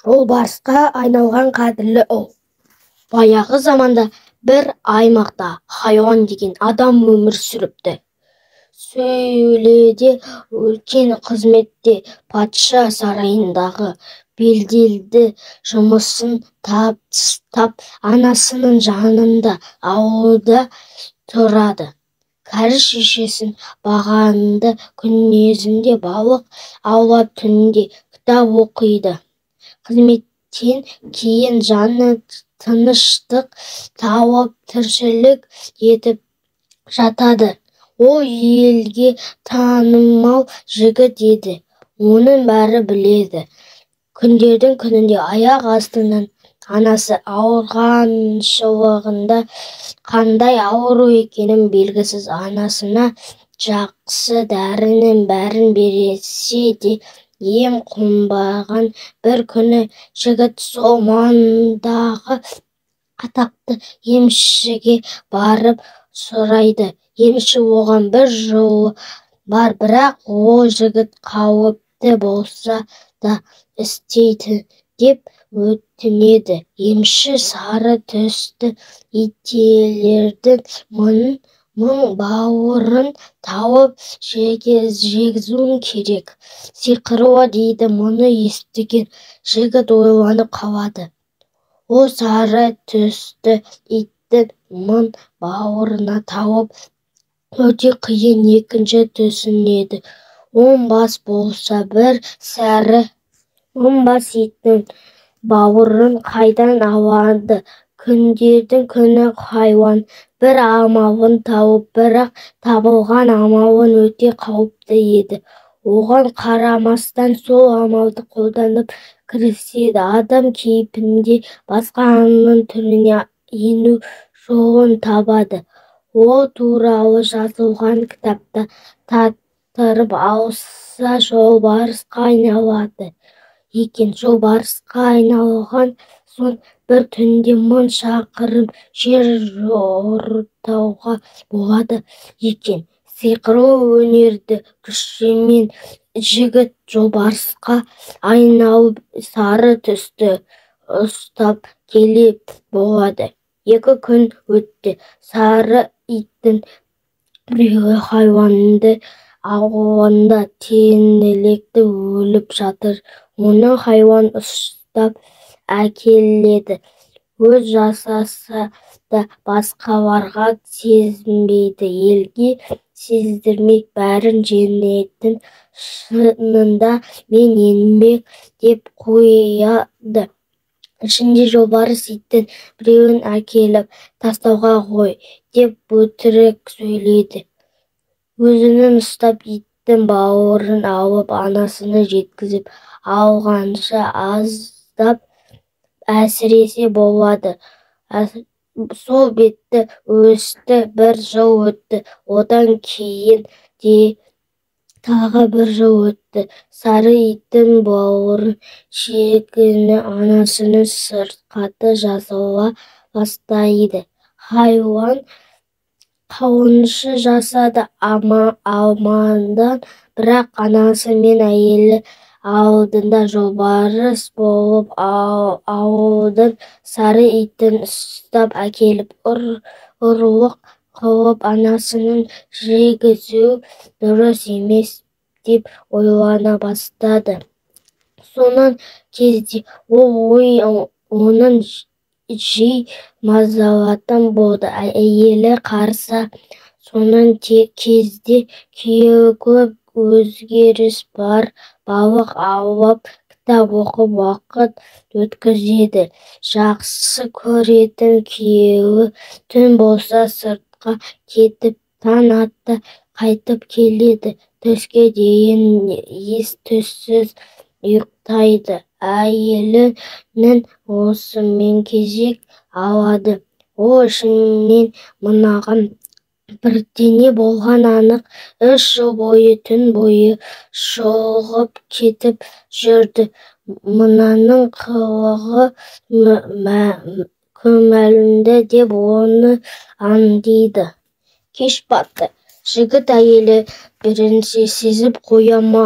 Жолбарысқа айналған қадірлі ұл. Баяғы заманда бір аймақта Хайуан деген адам өмір сүріпті. Сөйледе үлкен қызметте, патша сарайындағы беделді жұмысын тастап, анасының жанында ауылда тұрады. Кәрі шешесін бағады, күндізінде балық аулап, түнде кітап оқиды. Қызметтен кейін жаны тыныштық тауып, тіршілік етіп жатады. Ол елге танымал жігіт еді, оны бәрі біледі. Күндердің күнінде аяқ астынан анасы ауырғаншылығында, қандай ауру екені белгісіз, анасына жақсы дәрінің бәрін берсе де, ем қонбаған. Бір күні жігіт сол маңдағы атақты емшіге барып сұрайды. Емші оған бір жолы бар, бірақ ол жігіт қауіпті болса да істейді деп өтінеді. Емші сары түсті иттердің мың бауырын тауып жегізуің керек. Сиқырлы дейді. Мұны естіген жігіт ойланып қалады. Ол сары түсті иттің мың бауырын тауып өте қиын екенін түсінеді. 10 бас болса бір сәрі. 10 бас иттің бауырын қайдан алады? Күндердің күні Хайуан бір амалын тауып, бірақ табылған амалы өте қауіпті еді. Оған қарамастан сол амалды қолданып кіріседі. Адам кейпінде басқа аңның түріне ену жолын табады. Ол туралы жазылған кітапты таттырып алса, жолбарысқа айналады екен. Жолбарысқа айналған соң бір түнде 1000 шақырым жер жортуға болады екен. Сиқырлы өнердің күшімен жігіт жолбарысқа айналып, сары түсті ұстап келіп болады. 2 күн өтті. Сары иттің біреуі Хайуанның ауылында теңселіп өліп жатыр. Оны Хайуан ұстап әкеледі. Өз жасаса да басқаларға сезінбейді, елге сездірмей бәрін жеңетін, шынында мен еңбек деп қояды. Ішінде жолбарыс иттің біреуін әкеліп тастаған ғой деп өтірік сөйлейді. Өзінің ұстап иттің бауырын алып, анасына жеткізіп алғанша аздап әсіресе болады. Сол беті өсті, бір жыл өтті, одан кейін де тағы бір жыл өтті. Сары иттің бауырын жегені анасының сырқаты жазыла бастайды. Хайуан қауыншы жасады алмады, бірақ анасы мен әйелі алдында жолбарыс болып ауылдан сары итін ұстап әкеліп, ұрлық қылып анасына жегізу дұрыс емес деп ойлана бастады. Соңғы кезде ол ой оны жиі мазалайтын болды. Әйелі қарсы. Соңғы кезде күйеуі көп өзгеріс бар, балық аулап, кітап оқып уақыт өткізеді. Жақсы көретін күйеуі түн болса сыртқа кетіп, таң ата қайтып келеді. Түске дейін ес-түссіз ұйықтайды. Әйелінің осымен кезек алады. Ол ішінен мынаған бірдеңе болған анық, 3 жыл бойы түн бойы шұлғып кетіп жүрді. Мынаның қылығы күмәнді деп оны аңдиды. Кеш батты. Жігіт әйелі бірінші сезіп қоя ма,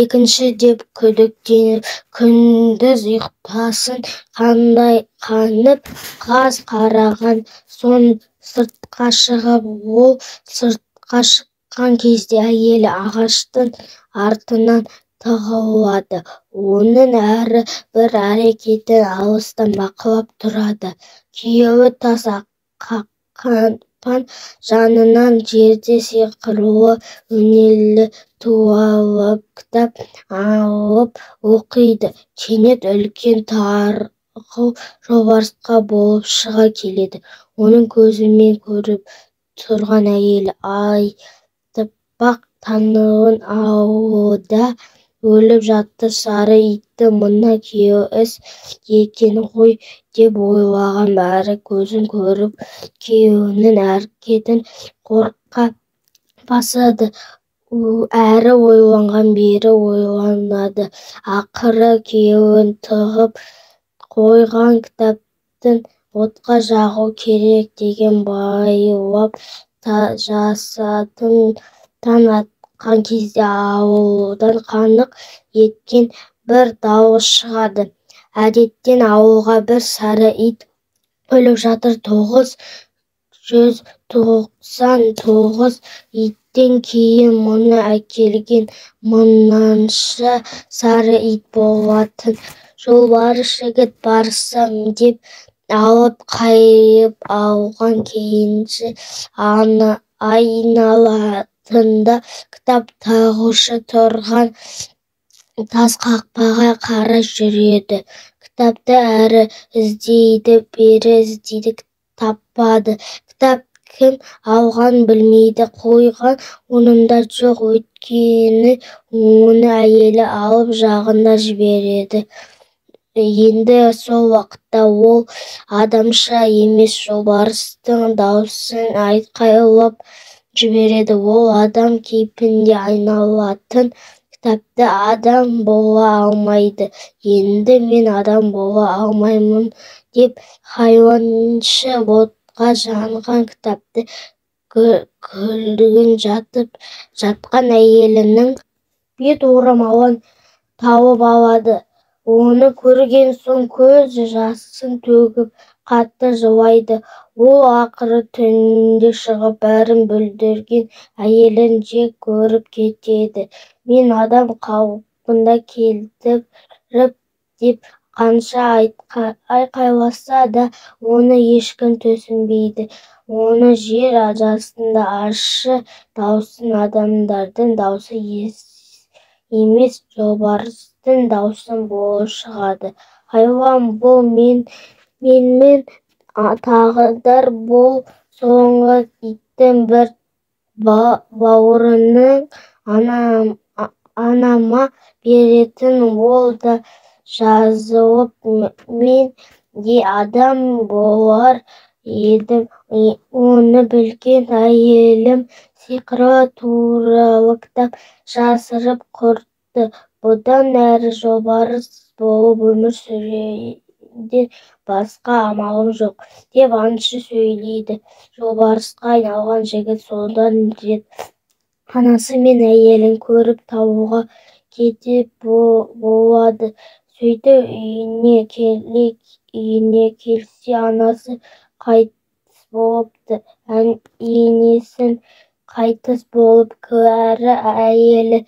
екінші деп күдіктеніп, күндіз ұйықтасын қанып, қас қарайған соң сыртқа шығады. Ол сыртқа шыққан кезде әйелі ағаштың артына тығылады, оның әрбір әрекетін алыстан бақылап тұрады. Күйеуі тас қақпаның жанынан жерде сиқырлы өнері туралы кітап алып оқиды. Кенет үлкен тарғыл жолбарыс болып шыға келеді. Оны көзімен көріп тұрған әйелі айтып-ақ тануын ауылда өліп жатты сары иттің мына күйеуі екен ғой деп ойлаған. Бәрі көзін көріп, күйеуінің әрекетінен қорқа бастады. Әрі ойланған, бері ойланады. Ақыры күйеуі тығып қойған кітапты отқа жағу керек деген байлам жасады. Таң атқан кезде ауылдан қаңқ еткен бір дауыс шығады. Әдетте ауылда бір сары ит өліп жатыр, 999 иттен кейін мұны әкелген мынанша сары ит болатын. Жолбарыс жігіт барсам деп алып қайып алған кейінше айналатында кітап тығушы тұрған тас қақпаға қарай жүреді. Кітапты әрі іздейді, бері іздейді, таппады. Кітапты кім алғанын білмейді, қойған орнында жоқ, өйткені оны әйелі алып жағына жібереді. Енді сол уақытта ол адамша емес, жолбарыстың дауысын айқайлап жібереді. Ол адам кейпінде айналатын кітапты адам бола алмайды. Енді мен адам бола алмаймын деп, хайуанша отқа жанған кітапты күлдіріп жатқан әйелінің бет орамалын тауып алады. Оны көрген соң көз жасын төгіп, қатты жылайды. Ол ақыры түнде шығып, бәрін бүлдірген әйелін жек көріп кетеді. Мен адам қалпына келтіріп деп қанша айқайласа да, оны ешкім түсінбейді. Оның жер астында ащы даусы адамдардың даусы емес, жолбарыстың даусы болып шығады. Хайуан бұл менің тағдыр, бұл соңғы иттің бір бауырының анама беретін, ол да жазылып, мен де адам болар едім. Оны білген әйелім сиқыры туралы кітап жасырып құртты. Бұдан әрі жолбарыс болып өмір сүруден басқа амалым жоқ, деп аңшы сөйлейді. Жолбарысқа айналған жігіт содан рет анасы мен әйелін көріп тауға кетіп болады. Сөйтіп үйіне келсе, анасы қайтыс болыпты, енесі қайтыс болып, кәрі әйелі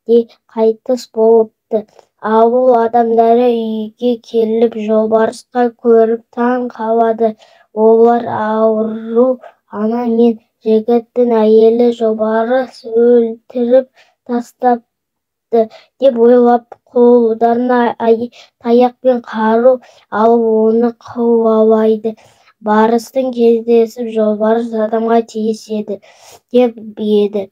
де қайтыс болыпты. Ауыл адамдары үйге келіп, жолбарысты көріп таң қалады. Олар ауру ана мен жігіттің әйелін жолбарыс өлтіріп тастапты деп ойлап, қолдарына таяқ пен қару алып, оны қуалайды. Барыстың кездесіп, жолбарыс адамға тиіседі деп еді.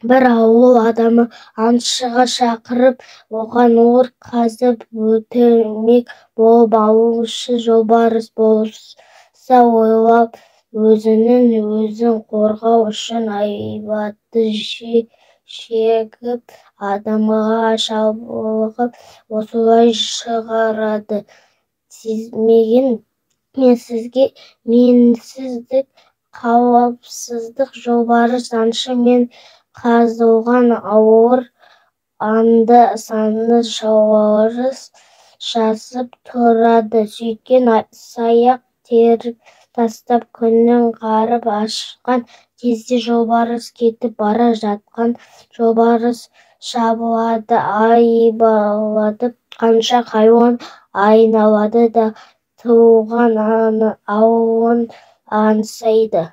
Бір ауыл адамы аңшыға шақырып, оған ор қазып өлтірмек болып, аңшы жолбарыс болса ойлап, өзінің өзін қорғау үшін айбат шегіп, адамға шалдығып, осылай шығарады. Менсіздік Қауіпсіздік. Жолбарыс аңшы мен қазылған ауыл. Анда-санда жолбарыс шасып тұрады. Сөйткен саяқ теріп тастап, Күннің ғарып ашқан кезде жолбарыс кетіп бара жатқан жолбарыс шабылады. Айбалады қанша хайуан айналады да, туған ауылын аңсайды.